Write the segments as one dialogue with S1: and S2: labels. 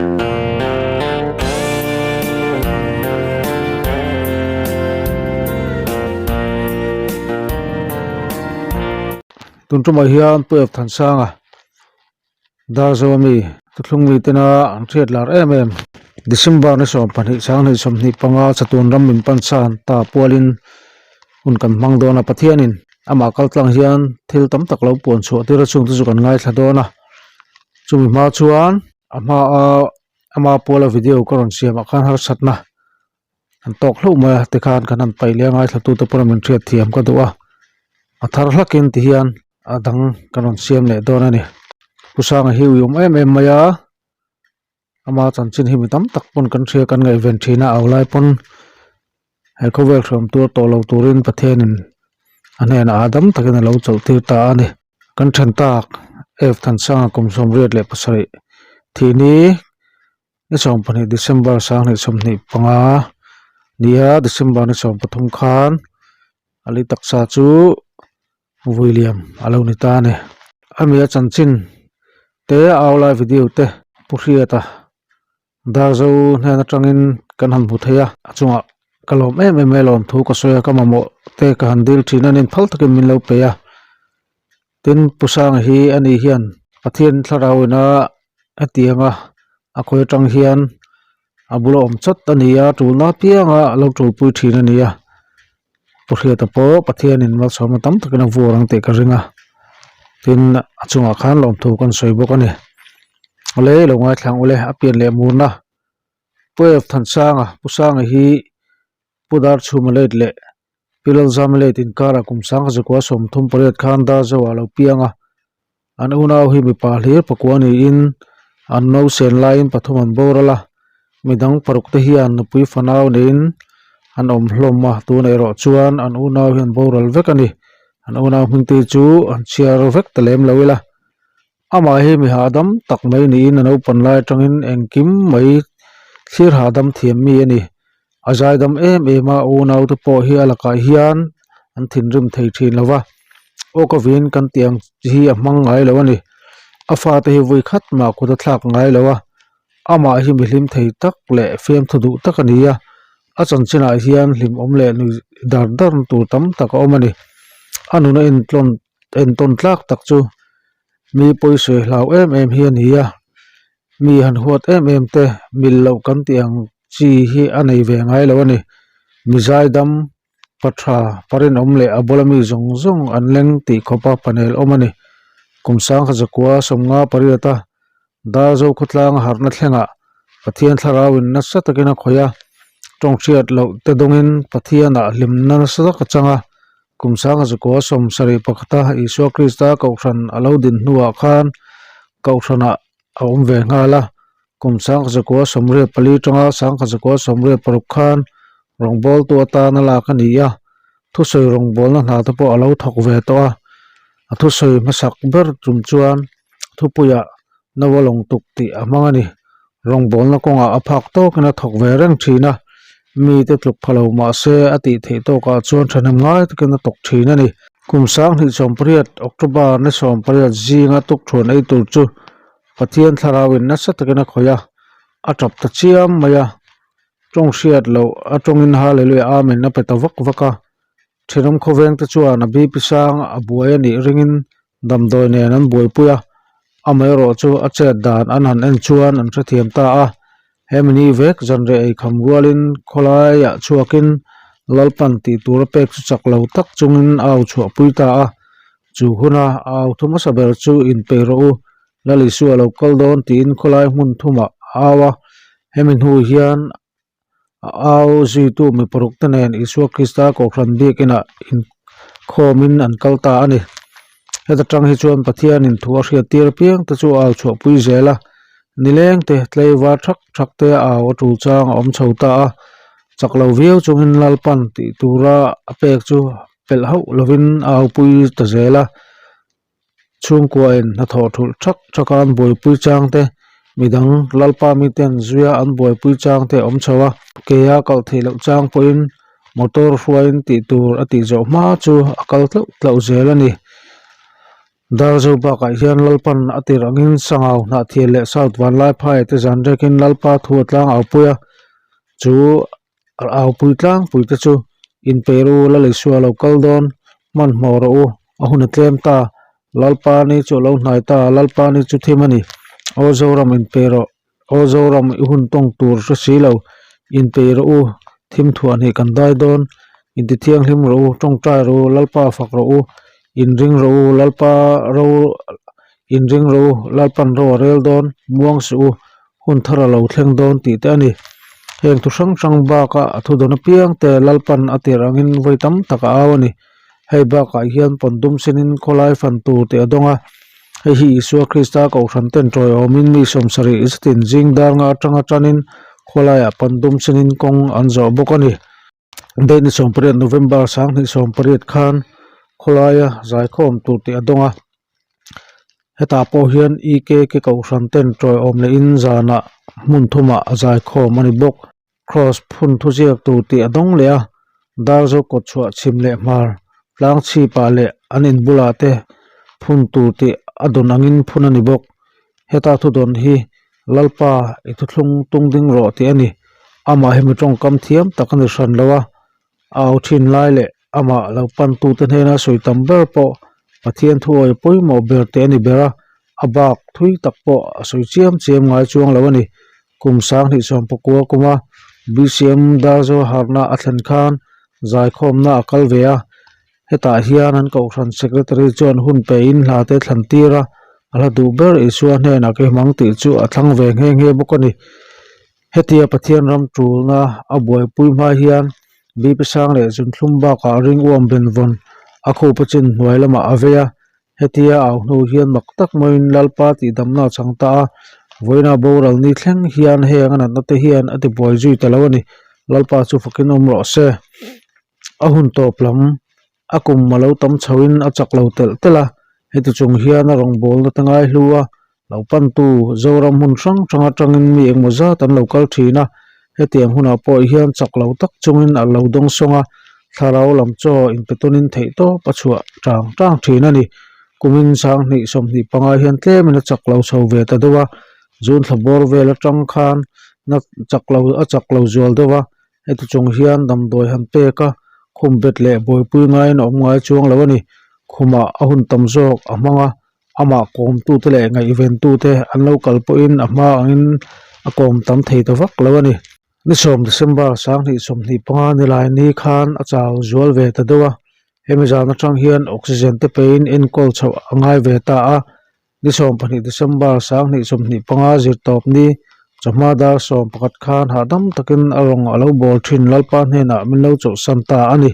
S1: Tun tumah hian Pu Efthansanga Darzo ami thuthlung mi tena an hriat lar em em December ni 12 sanghnih 25 chatuan ram min pan san ta pualin hun kan hmang dawn a Pathianin amah kal tlang hian thil tam tak lo puan chhuah tir a chungte chu kan ngaithla dawn a chumi hma chuan a hma a ama puala video ka rawn siam ah khan harsatna an tawk hlauh mai a tikhan kan han paih leh a ngaithla tute pawh min hriat thiam ka duh a a thar hlakin ti hian a dang kan rawn siam leh dawn a ni pu sanga hi ui awm em em mai a ama chanchin hi mi tam tak pawn kan hria kan ngaihven thin a au lai pawn he khawvel hrawm tur tawh lo turin Pathianin a hnenah a dam takin a lo chawlh tir ta a ni kan then tak F Thansanga kum 77 thih ni. Ni 12 December 2025 nia December ni 13 khan a lei taksa chu William a lo ni ta a ni. A mi a chanchin te a au lai video te Pu Hriata Darzo hnen atangin kan han hmu thei a, a chungah ka lawm em em mai lawm thu ka sawi a ka mamawh te ka han dil thin a ni phal takin min lo pe a. Tin Pu Sanga hi ani hian Pathian thlarau ina hetianga a khawi atang hian a bula awm chawt a ni a tulna apianga a lo tulpui thin a ni a Pu Hriata pawh Pathianin malsawmna tam takin a vuar ang tih ka ring a tin a chungah khan lawmthu kan sawi bawk a ni awle lo ngaithla ang ule a pian leh murna Pu F Thansanga Pu Sanga hi Pu Darchhuma let leh Pi Lalzama let inkarah kum 1938 khan Darzoah a lo piang a, an unau hi mipa hlir pakua niin an nausen laiin pathum an boral a, midang paruk te hian nupui fanau neiin an awm hlawm a, tunah erawh chuan an unau hi an boral vek a ni, an unau hming te chu an chhiar vek ta lem lo ila, amah hi mi hahdam tak mai niin a naupan lai atangin engkim mai thlir hahdam thiam mi a ni. A zaidam em em a unau te pawh hi a lakah hian an thinrim thei thin lo va aw ka vin kan tih ang hi a hmang ngai lo a ni a fate hi vawi khat mah kut a thlak ngai lo a amah hi mi hlim thei tak leh fiamthu duh tak a ni a a chanchinah hian hlimawm leh nui dar dar na tur tam tak a awm a ni a nuna intlawn entawn tlak tak chu mi pawisawi hlau em em hi a ni a mi han huat em em te mil loh kan tih ang chi hi a nei ve ngai lo a ni mizaidam pa tha pa rinawm leh a bula mi zawng zawng an leng tih khawpa panel awm a ni kum sangkhat zakua sawmnga pariat a Darzo khawtlang a harhna thlengah Pathian thlarau in nasa takin a khawih a tawng hriat loh te dawngin Pathianah hlimna nasa tak a chang a kum sangkhat zakua 71 a Isua Krista kohhran a lo din hnuah khan kohhranah a awm ve nghal a kum 1984 atanga 1986 khan rawngbawltu atana lak a ni a thusawi rawngbawlna hna te pawh a lo thawk ve tawh a a thusawi hmasak ber tum chuan thupuiah naua lawng tuk tih a hmang a ni rawngbawlna kawngah a phak tawkin a thawk ve reng thin a mite tluk pha lo mahse a tih theih tawkah chuan thahnem ngai takin a tawk thin a ni. Kum 2018 October ni 18 zinga tukthuan ei tur chu Pathian thlarauin nasa takin a khawih a, a tap ta chiam mai a, tawng hriat loh a tawngin Hallelujah Amen a pe ta vak vak a, thenawm khawveng te chuan a BP sang a buai a nih ringin damdawi nen an buaipui a, amaherawh chu a chet dan an han en chuan an hrethiam ta a, hemi ni vek zanriah ei kham rualin khawlaiah chhuakin Lalpan tih tura pek chu chak lo tak chungin a au chhuahpui ta a, chu huna a au thu hmasa ber chu inpeih rawh u, Lal Isua lo kal dawn tiin khawlai hmun thumah a au a, hemi hnu hian a au zuitu mi paruk te nen Isua Krista Kohhran biakinah inkhawmin an kal ta a ni. Heta tang hi chuan Pathianin thu a hriat tir apiang te chu a au chhuahpui zel a, nileng te tleivar thak thak te a au a tul chang a awm chho ta a, chak lo viau chungin Lalpan tih tura a pek chu pelh hauh lovin a aupui ta zel a. Chhungkuain hnathawh thulh thak thak a an buaipui chang te midang lalpa miten zuia an buaipui chang te a awm chho a ke a kalh theih loh chang pawhin motor hruaiin tih tur a tih zawh hma chu a kal tlauh tlauh zel a ni. Darzo bakah hian Lalpan a tir angin Sangau, Hnahthial leh South Vanlaiphai te zan rekin Lalpa thu a tlang aupui a, chu aupui tlangpui te chu inpeih rawh u, Lalisua a lo kal dawn, hmanhmawh rawh u, a hun a tlem ta, Lalpa ni chu a lo hnai ta, Lalpa ni chu thim a ni, Aw Zoram inpeih rawh. Aw Zoram i hun tawng tur hre si lo, inpeih rawh u, thim thuah hnih kan dai dawn, inti thianghlim rawh u, tawngtai rawh u, Lalpa fak rawh u, inring rawh u, Lalpa ro inring rawh u, Lalpan ro a rel dawn, muang suh u, hun thar a lo thleng dawn tih te a ni. Heng thu hrang hrang baka a thu dawn apiang te Lalpan a tir angin vawi tam tak a au a ni. Hei bakah hian pawndum sinin khawlai fan tur tih a dawng a, hei hi Isua Krista kohhran ten tawiawmin mi sawmsarih zetin zing dar nga atanga tanin khawlaiah pawndum sinin kawng an zawh bawk a ni. Date ni 18 November 2018 khan khawlaia zaikhawm tur tih a dawng a, hetah pawh hian EKK kohhran ten tawiawm lehin zanah hmun thumah a zaikhawm a ni bawk. Kraws phun thuziak tur tih a dawng leh a, Darzo kawt chhuah chhim leh hmar tlang chhipah leh an in bulah te phun tur tih a dawn angin phun a ni bawk. Heta thudawn hi Lalpa i thuthlung tung ding rawh tih a ni. Amah hi mi tawngkam thiam tak a ni hran lo a, A au thin lai leh amah lo pantute hnena sawi tam ber pawh Pathian thuawi pawimawh ber teh a ni ber a, a bak thui tak pawh a sawi chiam chiam ngai chuang lo a ni. Kum 2019 kuma BCM Darzo harhna a thlen khan zaikhawmna a kal ve a, hetah hian an kohhran Secretary chuan hun pein hla te thlan tir a, a hla duh ber Isua hnenah ke hmang tih chu a thlang ve nghe nghe bawk a ni. Hetia Pathian ram tulna a buaipui hma hian BP sang leh zunthlum bakah ring uam benvawn a khup a chin hnuai lamah a vei a, hetia au hnu hian mak tak mawiin Lalpa tihdamna a chang ta a, vawiina boral ni thleng hian heng a natna te hian a tibuai zui ta lo a ni, Lalpa chu fakin awm rawh se. A hun tawp lam a kum a lo tam chhoin a chak lo telh telh a, heti chung hian a rawngbawlna te ngai hlu a, lo pantu Zoram hmun hrang hrang atangin mi engmaw zat an lo kal thin a, hetiang hunah pawh hian chak lo tak chungin a lo dawng sawng a, thlarau lam chaw inpetawnin theihtawp a chhuah tang tang thin a ni. Kumin 20 25 hian tlemin a chak lo chho ve ta deuh a, June thla bawr vel atang khan na chak lo a chak lo zual deuh a, Heti chung hian damdawi han pek a, khum bet leh buaipui ngaiin a awm ngai chuang lo a ni. Khumah a hun tam zawk a hmang a, amah kawmtute leh ngaihventute an lo kal pawhin a hma angin a kawm tam thei ta vak lo a ni. Ni sawm December 2025 nilai ni khan a chau zual ve ta deuh a, hemi zan atang hian oxygen te peiin enkawl chhoh a ngai ve ta a, Ni 12 December 2025 zir tawp ni, chawhma dar 11 khan hahdam takin a rawng a lo bawl thin Lalpa hnenah min lo chawlhsan ta a ni.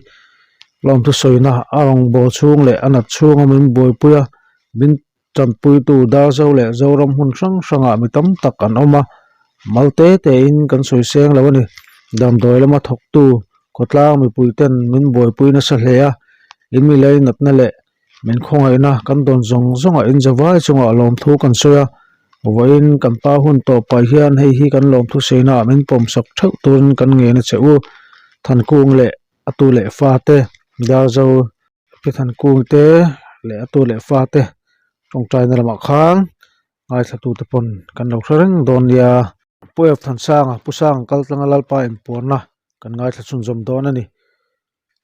S1: Lawmthu sawina a rawng bawl chhung leh a nat chhunga min buaipui a, min tanpuitu Darzo leh Zoram hmun hrang hrangah mi tam tak an awm a, mal te tein kan sawi seng lo a ni. Damdawi lama thawktu khawtlang mipuiten min buaipui nasa hle a, in milei natna leh Min khawngaihna kan dawn zawng zawngah in zavai chungah lawmthu kan sawi a, vawiin kan pa hun tawh pah hian hei hi kan lawmthu sawiinaah min pawmsak theuh turin kan ngen a che u. Thankung leh a tu leh fate Darzo Pi Thankung te leh a tu leh fate tawngtaina lamah khan ngaithlatute pawn kan lo hre reng dawn nia. Pu Ef Thansanga Pu Sang kaltlanga Lalpa inpuarna kan ngaithla chhunzawm dawn a ni.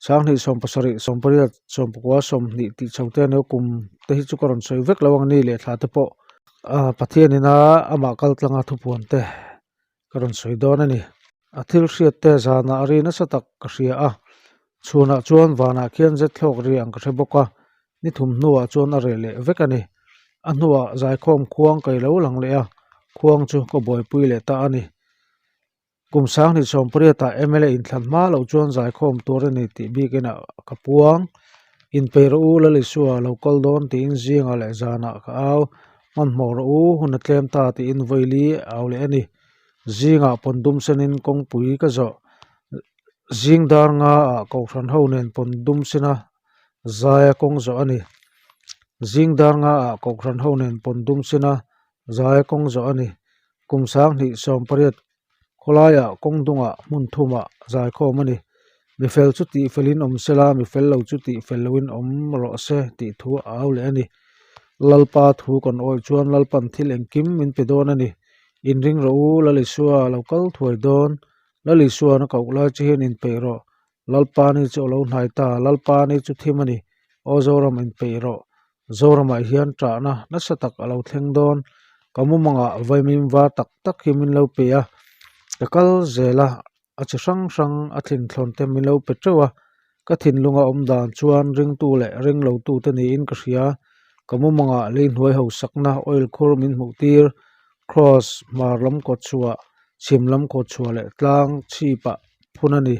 S1: 2017, 18, 19, 20 tih chho te ania kum te hi chu ka rawn sawi vek lo ang ni leh thla te pawh ah Pathian ina amah kal tlanga thupuan te ka rawn sawi dawn a ni. A thil hriat te zanah a ri nasa tak ka hria a, chhunah chuan vanah khian zet thlawk ri ang ka hre bawk a, ni thum hnuah chuan a reh leh vek a ni. A hnuah zaikhawm khuang ka ilo lang leh a, khuang chu ka buaipui leh ta a ni. Kum 2018 ah mla inthlan hma loh chuan zaikhawm tur a ni tih bikin ah ka puang. Inpeih rawh u Lalisua lo kal dawn tiin zingah leh zanah ka au. Hmanhmawh rawh u hun a tlem ta tiin vawi au leh a ni. Zingah pawndum senin kawngpui ka zawh. Zing dar nga ah kohhran ho nen pawndum sena zaia kawng zawh a ni. Zing dar nga ah kohhran ho nen pawndum sena zaia kawng zawh a ni. Kum 2018 khawlaiah kawng dungah hmun thumah zaikhawm a ni. Mi fel chu tih felin awm sela, mi fel lo chu tih fel loin awm rawh se tih thu a au leh a ni. Lalpa thu kan awih chuan Lalpan thil engkim min pe dawn a ni. Inring rawh u, Lal Isua a lo kal thuai dawn. Lal Isuan a koh lai che hian inpeih rawh. Lalpa ni chu a lo hnai ta, Lalpa ni chu thim a ni. Aw Zoram inpeih rawh. Zoramah hian ṭahna nasa tak a lo thleng dawn. Ka mumangah vaimim var tak tak hi min lo pe a, ka kal zel a, a chi hrang hrang a thlinthlawn te min lo pe teuh a, ka thinlunga awm dan chuan ringtu leh ringlotu te niin ka hria. Ka mumangah lei hnuai hausakna oil khur min hmuh tir, Kraws hmar lam kawt chhuah, chhim lam kawt chhuah leh tlang chhipah phun a ni.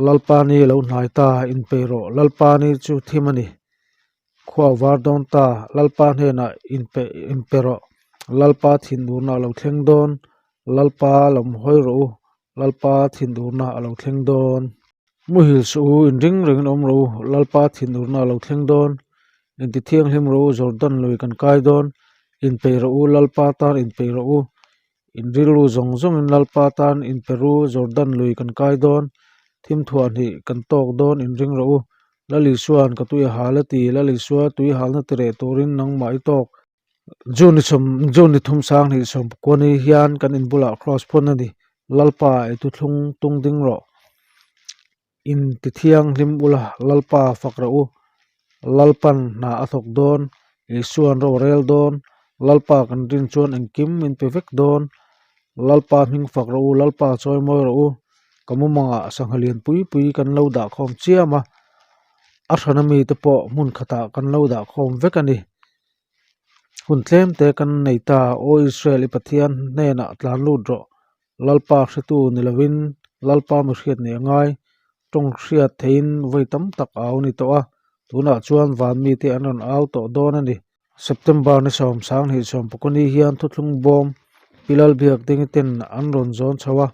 S1: Lalpa ni lo hnai ta, inpeih rawh, Lalpa ni chu thim a ni. Khua var dawn ta, Lalpa hnenah inpeih inpe rawh, Lalpa thinurna a lo thleng dawn, Lalpa lam hawi rawh u, Lalpa thinurna a lo thleng dawn. Muhil suh u, inring rengin awm rawh u, Lalpa thinurna a lo thleng dawn. Inti thianghlim rawh u, Jordan lui kan kai dawn, inpeih rawh u, Lalpa tan inpeih rawh u. In rilru zawng zawngin Lalpa tan in Peru Jordan lui kan kai dawn, thim thuah hnih kan tawk dawn in ring rawh u. Lal Isua'n ka tui a hal a ti, Lal Isua tui halna ti reh turin nangmah i tawk. June ni sawm June ni thum sang hnih sawm pakua ni hian kan in bulah kraws phun a ni. Lalpa i thuthlung tung ding rawh. In ti thianghlim ula, Lalpa fak rawh u. Lalpan hna a thawk dawn, Isua'n ro a rel dawn, Lalpa kan rin chuan engkim min pe vek dawn. Lalpa hming fak rawh u, Lalpa chawi mawi rawh u. Ka mumangah sangha lian pui pui kan lo dah khawm chiam a, a hrana mite pawh hmun khatah kan lo dah khawm vek a ni. Hun tlem te kan nei ta, Aw Israel i Pathian hnenah tlan lut rawh. Lalpa hretu ni lovin Lalpa mi hriat nih a ngai. Tawng hriat theihin vawi tam tak a au ni tawh a, tunah chuan van mite an rawn au tawh dawn a ni. September ni 12 pakawni hian thuthlung bawm Pi Lalbiakdingi ten an rawn zawn chho a,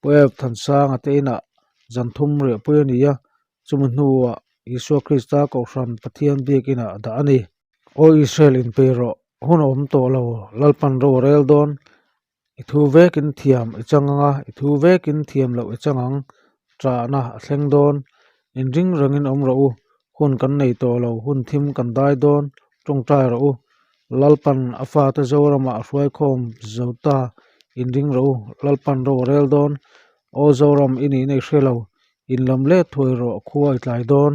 S1: Pu Ep Thansanga te inah zan thum riahpui a ni a, chumi hnuah Isua Krista Kohhran Pathian biakinah dah a ni. Aw Israel inpei rawh, hun a awm tawh lo, Lalpan ro a rel dawn. I thu vekin thiam i chang ang a, i thu vekin thiam loh i chang ang. Ṭahna a thleng dawn. Inring rengin awm rawh u. Hun kan nei tawh lo, hun thim kan dai dawn. Ṭawngṭai rawh u. Lalpan a fate Zoramah a hruaikhawm zo ta. Inring rawh u. Lalpan ro a rel dawn. Aw Zoram, i nihna i hre lo. Inlam let thuai rawh, khua i tlai dawn.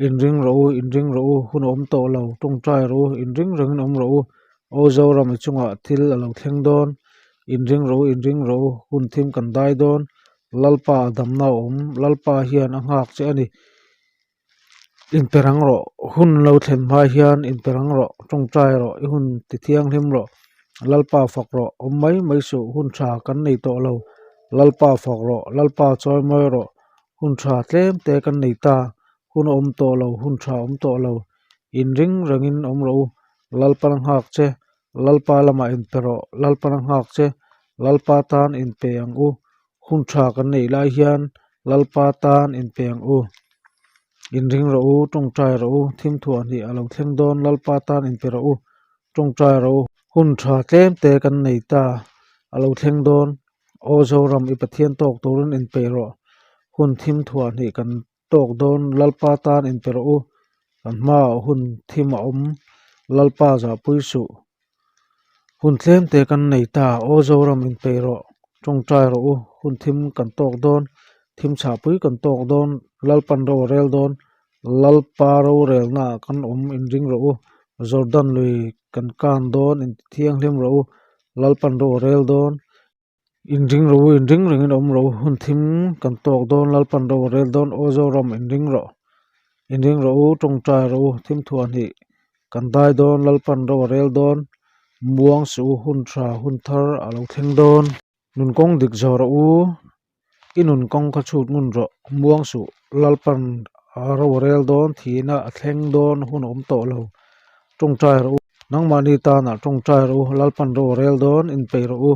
S1: Inring rawh u, inring rawh u, hun a awm tawh lo, tawngtai rawh u, inring rengin awm rawh u, Aw Zoram i chungah thil a lo thleng dawn. Inring rawh u, inring rawh u, hun thim kan dai dawn, Lalpa a damna a awm, Lalpa hian a nghak che a ni. Inpe rang rawh, hun lo thlen hma hian inpe rang rawh, tawngtai rawh, i hun ti thianghlim rawh, Lalpa fak rawh, awm mai mai suh, hun tha kan nei tawh lo, Lalpa fak rawh, Lalpa chawi mawi rawh, hun tha tlem te kan nei ta, hun a awm tawh lo, hun tha a awm tawh lo, inring rengin awm rawh u, Lalpan a nghak che, Lalpa lamah inpe rawh, Lalpan a nghak che, Lalpa tan inpe ang u, hun tha kan neih lai hian Lalpa tan inpe ang u. Inring rawh u, tawngtai rawh u, thim thuah hnih a lo thleng dawn, Lalpa tan inpe rawh u, tawngtai rawh u, hun tha tlem te kan nei ta a lo thleng dawn, Aw Zoram i Pathian tawk turin inpeih rawh, hun thim thuah hnih kan tawk dawn, Lalpa tan inpe rawh u, kan hmaah hun thim a awm, Lalpa zahpui suh. Hun tlem te kan nei ta, Aw Zoram inpeih rawh, tawngtai rawh u, hun thim kan tawk dawn, thim chhahpui kan tawk dawn, Lalpan ro a rel dawn, Lalpa rorelnaah kan awm inring rawh u, Jordan lui kan kan dawn inti thianghlim rawh u, Lalpan ro a rel dawn. Inring rawh u, inring rengin awm rawh u, hun thim kan tawk dawn, Lalpan ro a rel dawn, Aw Zoram inring rawh, inring rawh u, tawngtai rawh u, thim thuah hnih kan dai dawn, Lalpan ro a rel dawn, muang suh u, hun tha hun thar a lo thleng dawn. Nun kawng dik zawh rawh u, i nun kawng kha chhut ngun rawh, muang suh, Lalpan ro a rel dawn, thihna a thleng dawn, hun a awm tawh lo, tawngtai rawh u. Nangmahni tanah tawngtai rawh u, Lalpan ro a rel dawn, inpeih rawh u,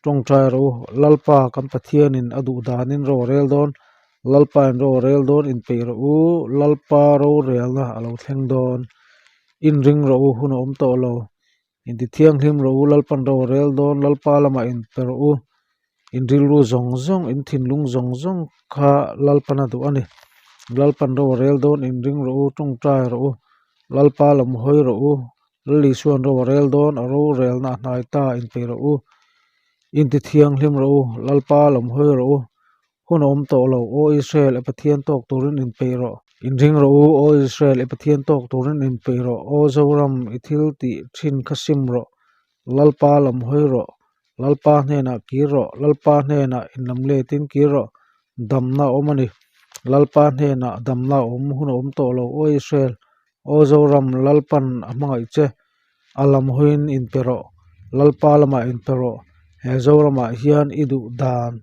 S1: tawngtai rawh u, Lalpa kan Pathianin a duh danin ro a rel dawn, Lalpain ro a rel dawn, inpeih rawh u, Lalpa rorelna a lo thleng dawn, inring rawh u, hun a awm tawh lo, inti thianghlim rawh u, Lalpan ro a rel dawn, Lalpa lamah inpe rawh u, in rilru zawng zawng, in thinlung zawng zawng kha Lalpan a duh a ni, Lalpan ro a rel dawn, inring rawh u, tawngtai rawh u. Lalpa lam hawi rawh u, Lal Isuan ro a rel dawn, a rorelna a hnai ta inpeih rawh u, inti thianghlim rawh u, Lalpa lam hawi rawh u, hun a awm tawh lo, Aw Israel, i Pathian tawk turin inpeih rawh. Inring rawh u, Aw Israel, i Pathian tawk turin inpeih rawh, Aw Zoram, i thil tih thin kha sim rawh, Lalpa lam hawi rawh, Lalpa hnenah kir rawh, Lalpa hnenah inlam letin kir rawh, damna a awm a ni. Lalpa hnenah damna a awm hun a awm tawh lo, Aw Israel, Aw Zoram, Lalpan a hmangaih che, a lam hawiin inpe rawh, Lalpa lamah inpe rawh, he Zoramah hian i duh dan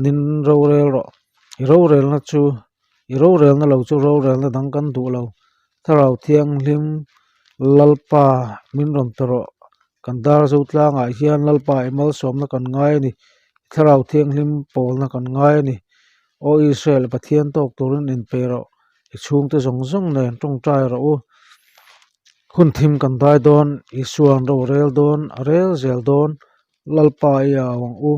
S1: nin rorel rawh, i rorelna chu, i rorelna lo chu rorelna dang kan duh lo, Thlarau Thianghlim Lalpa min rawn pe rawh, kan dar zo tlangah hian Lalpa i malsawmna kan ngai a ni, i Thlarau Thianghlim pawlna kan ngai a ni. Aw Israel, Pathian tawk turin inpe rawh, i chhungte zawng zawng nen tawngtai rawh u. Hun thim kan dai dawn, Isua'n ro rel dawn, a rel zel dawn, Lalpa i au ang u,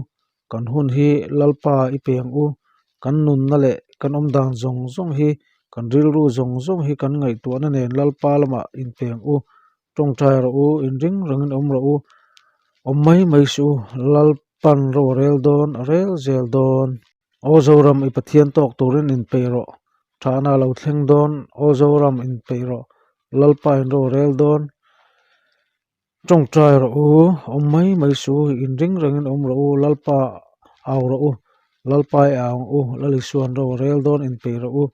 S1: Kan hun hi Lalpa i pe ang u, kan nunna leh kan awmdan zawng zawng hi, kan rilru zawng zawng hi kan ngaihtuahna nen Lalpa lamah inpe ang u, tawngtai rawh u, inring rengin awm rawh u, awm mai mai suh u, Lalpan ro a rel dawn, a rel zel dawn. Aw Zoram i Pathian tawk turin inpeih rawh, thahna a lo thleng dawn, Aw Zoram inpeih rawh, Lalpa in ro a rel dawn. Tawngtai rawh u, awm mai mai suh u, inring rengin awm rawh u, Lalpa au rawh u, Lalpa i au ang u, Lal Isuan ro a rel dawn inpeih rawh u,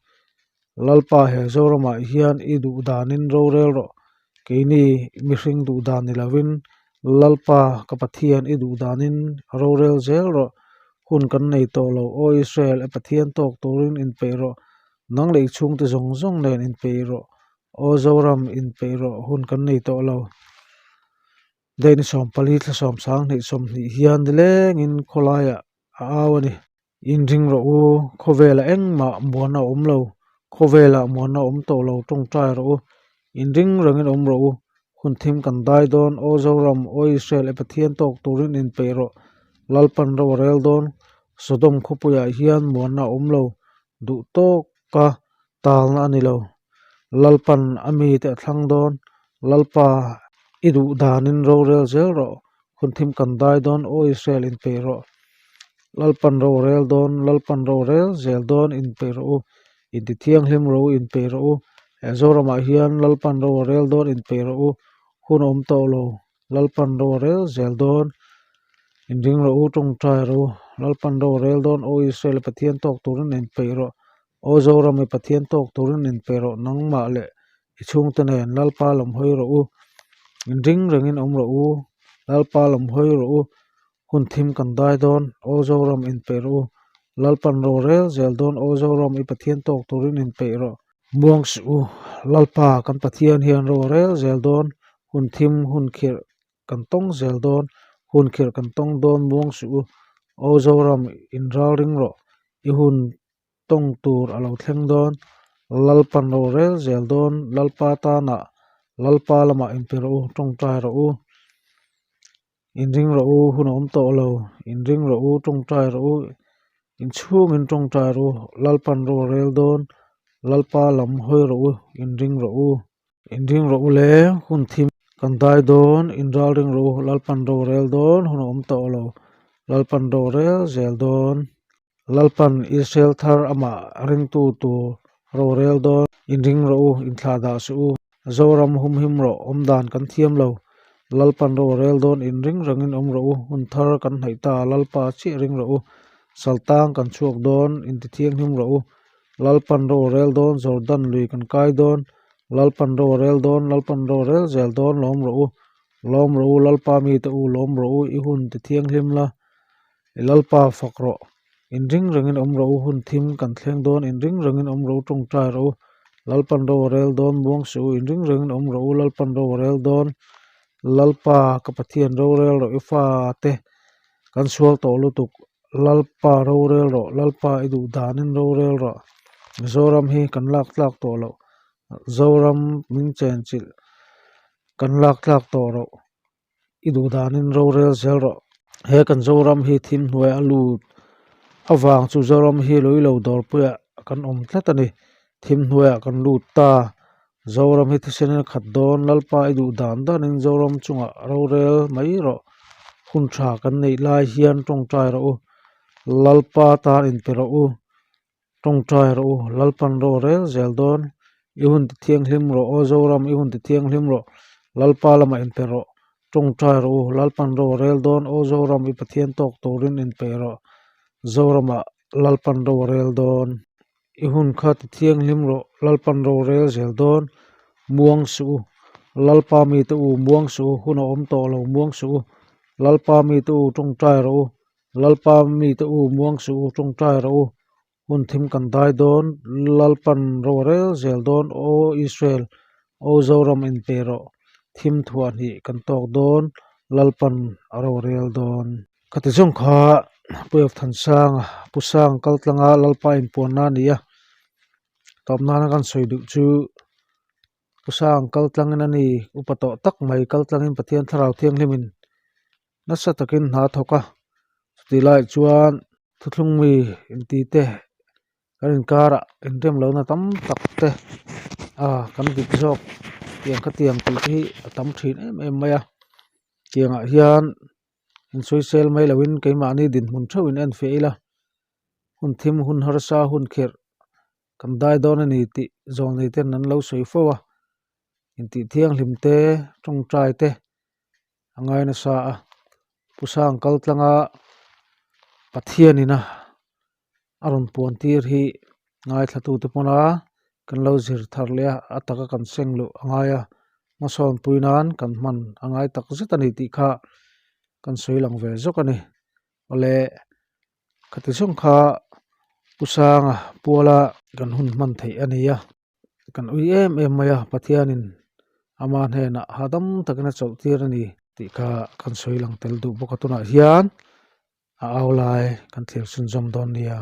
S1: Lalpa he Zoramah hian i duh danin ro rel rawh, keini mihring duh dan ni lovin Lalpa ka Pathian i duh danin ro rel zel rawh, hun kan nei tawh lo, Aw Israel, i Pathian tawk turin inpeih rawh, nang leh i chhungte zawng zawng nen inpeih rawh, Aw Zoram inpeih rawh hun kan nei tawh lo. Date 14 thla 12 20 hian nilengin khawlaiah a au a ni. Inring rawh u, khawvelah engmah muanna a awm lo, khawvelah muanna a awm tawh lo tawngtai rawh u, inring rengin awm rawh u, hun thim kan dai dawn, Aw Zoram, Aw Israel e Pathian tawk turin inpeih rawh, Lalpan ro a rel dawn, Sodom khawpuiah hian muanna a awm lo, duh tawka talna a ni lo. Lalpan a mite a thlang dawn. Lalpa i duh danin rorel zel rawh. Hun thim kan dai dawn, Aw Israel inpeih rawh. Lalpan rorel dawn, Lalpan rorel zel dawn inpeih rawh u. Inti thianghlim rawh u, inpeih rawh u. He Zoramah hian Lalpan ro a rel dawn, inpeih rawh u. Hun a awm tawh lo. Lalpan ro a rel zel dawn. Inring rawh u, tawngtai rawh u. Lalpan ro a rel dawn, Aw Israel Pathian tawk turin inpeih rawh. Aw Zoram i Pathian tawk turin inpeih rawh, nangmah leh i chhungte nen Lalpa lam hawi rawh u. Inring rengin awm rawh u, Lalpa lam hawi rawh u. Hun thim kan dai dawn, Aw Zoram inpeih rawh u. Lalpan ro rel zel dawn, Aw Zoram i Pathian tawk turin inpeih rawh. Muang suh u, Lalpa kan Pathian hian ro rel zel dawn, hun thim hun khirh kan tawng zel dawn, hun khirh kan tawng dawn muang suh u, Aw Zoram inral ring rawh, i hun tawng tur a lo thleng dawn, Lalpan ro rel zel dawn, Lalpa tanah Lalpa lamah inpe rawh u, tawngtai rawh u. Inring rawh u, hun a awm tawh lo, inring rawh u, tawngtai rawh u, inchhungin tawngtai rawh u, Lalpan ro a rel dawn, Lalpa lam hawi rawh u, inring rawh u. Inring rawh u le, hun thim kan dai dawn, inral ring rawh u, Lalpan ro a rel dawn, hun a awm tawh lo, Lalpan ro a rel zel dawn. Lalpan Israel thar amah ringtu tur rorel dawn inring rawh u, inthlah dah suh u. Zoram humhim rawh, awmdan kan thiam lo. Lalpan rorel dawn inring rengin awm rawh u, hun thar kan hnaih ta, Lalpa chiah ring rawh u. Saltang kan chhuak dawn, intithianghlim rawh u. Lalpan rorel dawn, Jordan lui kan kai dawn. Lalpan rorel dawn, Lalpan rorel zel dawn, lawm rawh u. Lawm rawh u, Lalpa mite u, lawm rawh u, i hun tithianghlim la. I Lalpa fak rawh, inring rengin awm rawh u, hun thim kan thleng dawn, inring rengin awm rawh u, tawngtai rawh u, Lalpan ro a rel dawn, muang suh u, inring rengin awm rawh u, Lalpan ro a rel dawn, Lalpa ka Pathian rorel rawh, i fate kan sual tawh lutuk, Lalpa rorel rawh, Lalpa i duh danin rorel rawh, Mizoram hi kan lak tlak tawh loh, Zoram min chenchilh kan lak tlak tawh rawh. I duh danin rorel zel rawh. He kan Zoram hi thim hnuai a lut avang chu Zoram hi lawilo dawrpuiah kan awm tlat a ni. Thim hnuaiah kan lut ta. Zoram hi thisen in a khat dawn, Lalpa i duh dan danin Zoram chungah rorel mai rawh, hun tha kan neih lai hian tawngtai rawh u, Lalpa tan inpe rawh u, tawngtai rawh u, Lalpan rorel zel dawn, i hun ti thianghlim rawh aw Zoram i hun ti thianghlim rawh, Lalpa lamah inpe rawh, tawngtai rawh u, Lalpan rorel dawn aw Zoram i Pathian tawk turin inpe rawh, Zoramah Lalpan rorel dawn. I hun kha ti thianghlim rawh, Lalpan rorel zel dawn, muang suh u. Lalpa mite u, muang suh u, hun a awm tawh lo, muang suh u. Lalpa mite u, tawngtai rawh u. Lalpa mite u, muang suh u, tawngtai rawh u. Hun thim kan dai dawn, Lalpan rorel zel dawn, Aw Israel, Aw Zoram inpe rawh, thim thuah hnih kan tawk dawn, Lalpan a rorel dawn. Khati zawng kha Pu Thansanga Pu Sang kal tlanga Lalpa inpuanna a ni a, tawp nana kan sawi duh chu Pu Sang kal tlangin a ni, upa tawh tak mai kal tlangin Pathian Thlarau Thianghlimin nasa takin hna a thawk a, chutih laiah chuan thuthlung mi inti te kan inkarah inrem lohna tam tak te a kan dik zawk tiang khatiang tih te hi a tam thin em em mai a, tiangah hian insawisel mai loin keimahni dinhmun theuhin en fiah ila hun thim hun harsa hun khirh kan dai dawn a ni tih zawlnei ten an lo sawi fo a intih thianghlim te tawngtai te a ngai nasa a Pu Sang kal tlanga Pathianina a rawn puan tir hi ngaithlatute pawna kan lo zir thar leh a a taka kan seng luh a ngai a hmasawn pui nan kan hman a ngai tak zet a ni tih kha kan sawi lang ve zawk a ni awle khati zawng kha Pu Sanga puala kan hun hman theih a ni a kan ui em em mai a Pathianin ama hnenah hahdam takin a chawlh tir a ni tih kha kan sawi lang tel duh bawk a tunah hian. A au lai kan thlir chhunzawm dawn nia.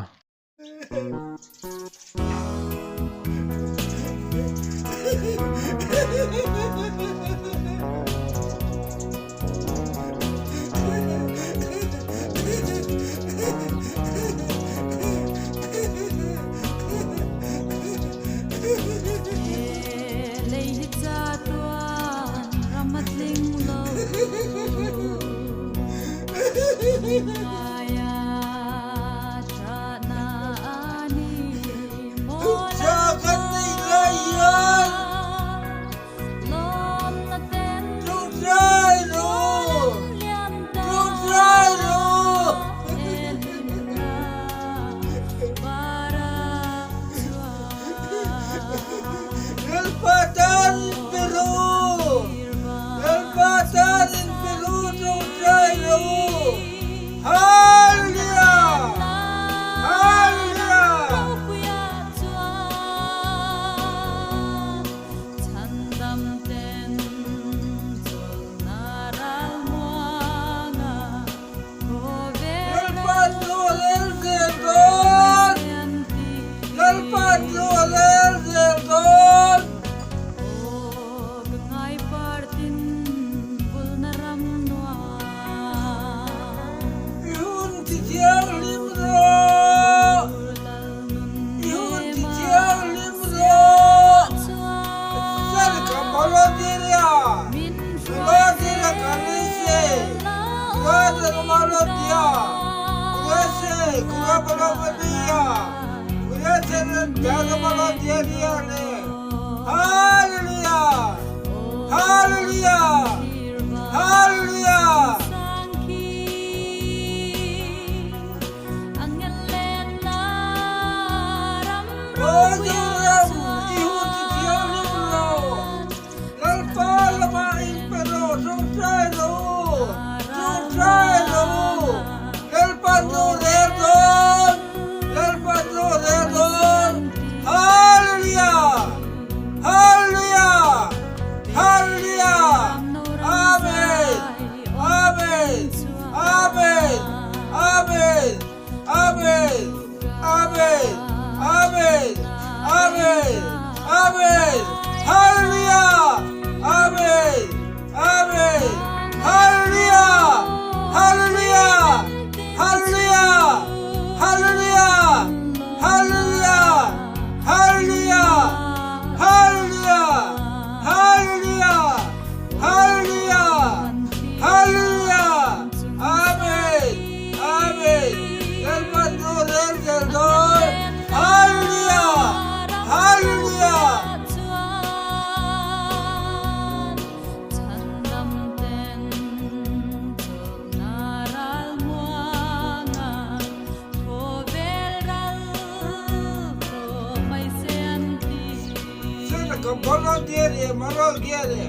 S2: Kabolo diere malo diere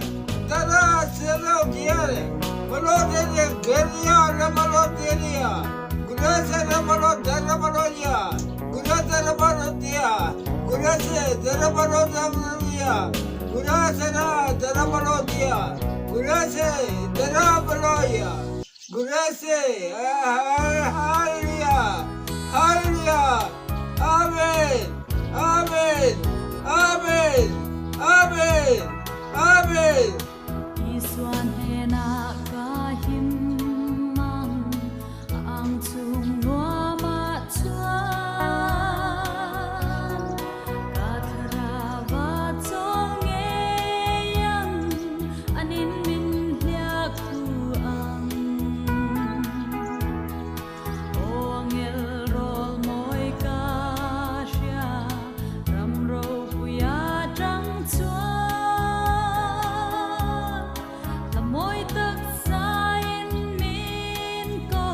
S2: Dara sero diere Malo diere geria ramalo dieria Gurase ramalo daramalo ya Gurase ramalo dia Gurase daramalo damria Gurase ra daramalo dia Gurase daramalo ya Gurase Hallelujah Hallelujah Amen Amen Amen Amen Amen
S3: Isua hnenah ka him ang, a ang chung nuamah chuan ka thlarau a chawl ngei ang, anin min hliak thu ang. Aw angel rawl mawi ka hria, ram ropuia tang chuan hla mawi tak sain min ko,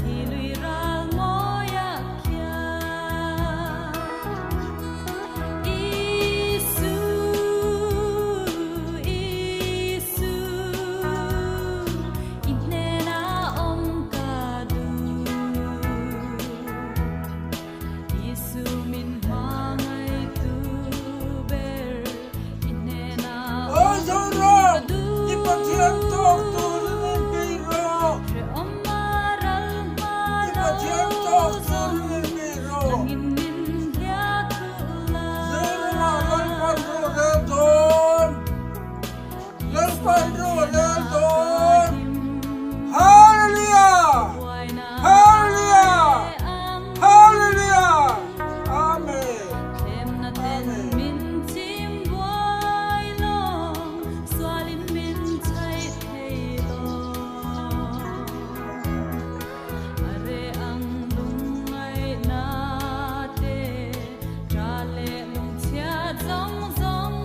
S3: khi lui ral mawia khian. Isu, Isu, i hnenah awm ka duh. Isu min hmangaihtu ber, i hnenah
S2: Aw
S3: awm
S2: Zoram,
S3: ka duh.
S2: i Pathian tawk turin min bei rawh.
S3: Hrehawm a ral hma
S2: I Pathian
S3: lo
S2: tawk
S3: zawng,
S2: turin min bei rawh.
S3: nangin min hliak duh la.
S2: Zoramah Lalpan ro rel dawn. Lalpan ro rel dawn. Hallelujah! Hallelujah! Hallelujah! Amen. Amen.
S3: Min chim buai long, sualin min chai thei long. Are ang lungngai na te, tra le lung chia zong zong.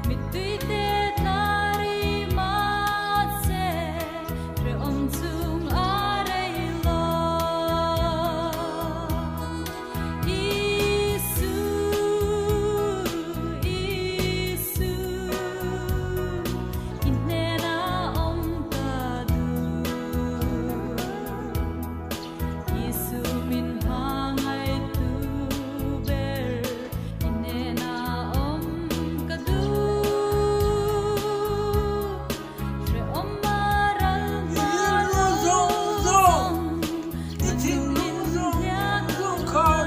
S3: Mittui te tlari ma se, re om chung a rei lo. Isu, Isu, i hnenah awm ka duh. Isu min hmangaihtu ber, i hnenah awm ka duh. Hrehawm a ral hma
S2: Rilru
S3: lo
S2: zawng zawng,
S3: zawng,
S2: i thinlung zawng zawng khan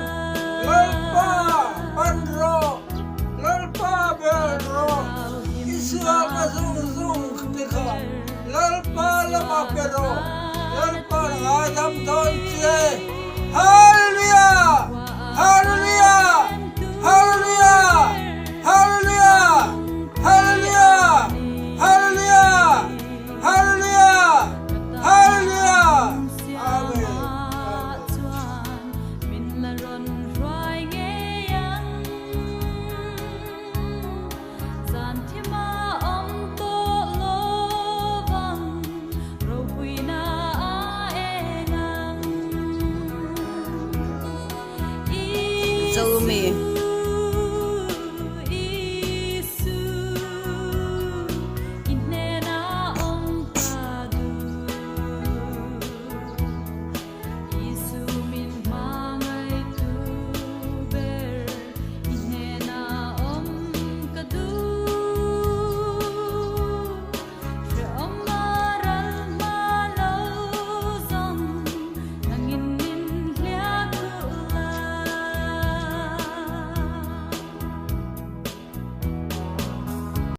S2: Lalpa pan rawh, Lalpa bel rawh, i sualna zawng zawng te kha Lalpa lamah pe rawh, Lalpa ngaidam dawn che.